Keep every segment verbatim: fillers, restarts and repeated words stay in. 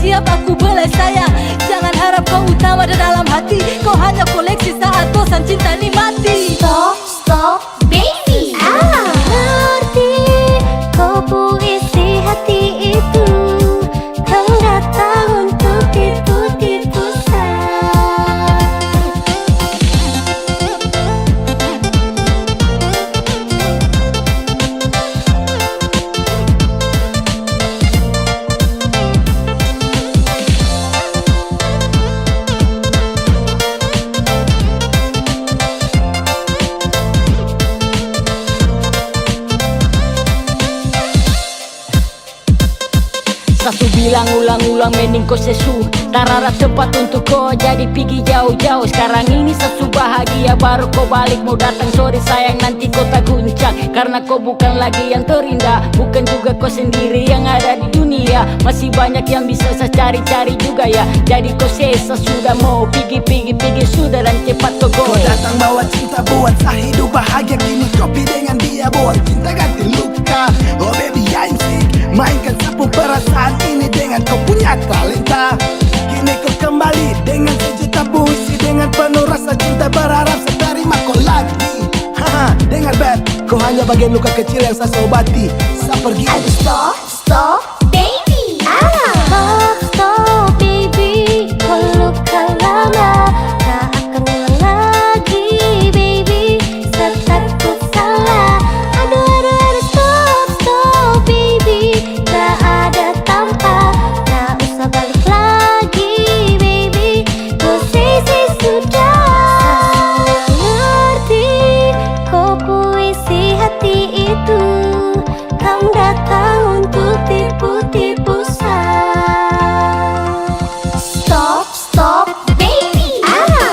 Siap aku bela sayang. Jangan harap kau utama di dalam hati. Kau hanya koleksi saat bosan cinta ni mati. Stop, stop, baby. Ah. Ngerti, kau pu isi hati itu. Kau datang untuk tipu-tipu sa. Sa su bilang ulang-ulang, mending ko se su. Tarada tempat untuk ko, jadi pigi jao-jao. Skarang ini sa su bahagia, baru ko balik mo datang. Sori sayang, nanti ko taguncang. Karna ko bukan lagi yang terindah, bukan juga ko sendiri yang ada di dunia. Masih banyak yang bisa sa cari-cari juga ya. Jadi ko se sa sudah mo pigi, pigi, pigi sudah dan cepat ko go. Ko datang bawa cinta buat sa hidup bahagia. Kini ko pi dengan dia buat cinta ganti luka. Oh baby, I insist, mainkan sa pu perasaan ini dengan ko punya talenta. Kini ko kembali dengan sejuta puisi, dengan penuh rasa cinta, berharap sa tarima ko lagi. Haha, dengar beb, ko hanya bagian luka kecil yang sa so obati. Sa pergi. Aduh, stop, stop, baby. Ah. Stop, stop, baby. Ko luka lama tak akan ulang lagi, baby. Sa takut salah. Aduh, aduh, aduh, stop, stop, baby. Tak ada tampa, tak usah balik lagi, baby. Ko se se sudah. Sa su ngerti ko pu isi hati itu. Kang datang untuk tipu-tipu sa. Stop, stop, baby. Ah.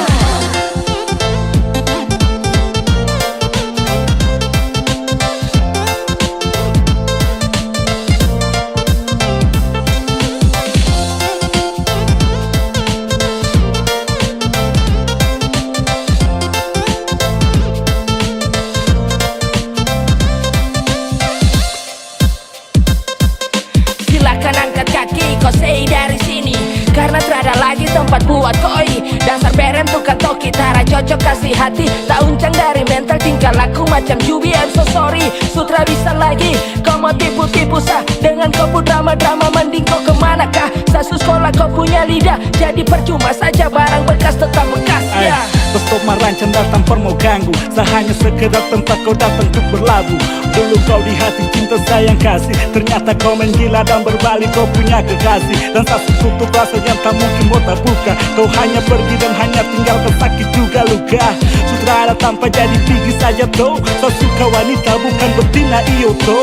Silakan angkat kaki, ko sei dari sini, karna trada lagi tempat buat koi. Dasar berem tukang toki, tara cocok kasi hati, ta uncang dari mental, tingkah laku macam cubi, I'm so sorry. Sutra bisa lagi, ko mo tipu-tipu sa dengan ko pu drama-drama, mending ko kemana kah? Sa su skola ko punya lidah, jadi percuma saja barang bekas tetap bekas, ya. Ay, stop marancang datang par mo ganggu. Sa hanya sekedar tempat kau datang untuk berlabuh. Dulu kau di hati cinta sayang kasih, ternyata kau main gila dan berbalik kau punya kekasih. Dan sa su tutup rasa yang tak mungkin mau tabuka. Kau hanya pergi dan hanya tinggalkan sakit juga luka. Sutra ada tampa jadi pigi saja to. Sa suka wanita bukan betina iyo to.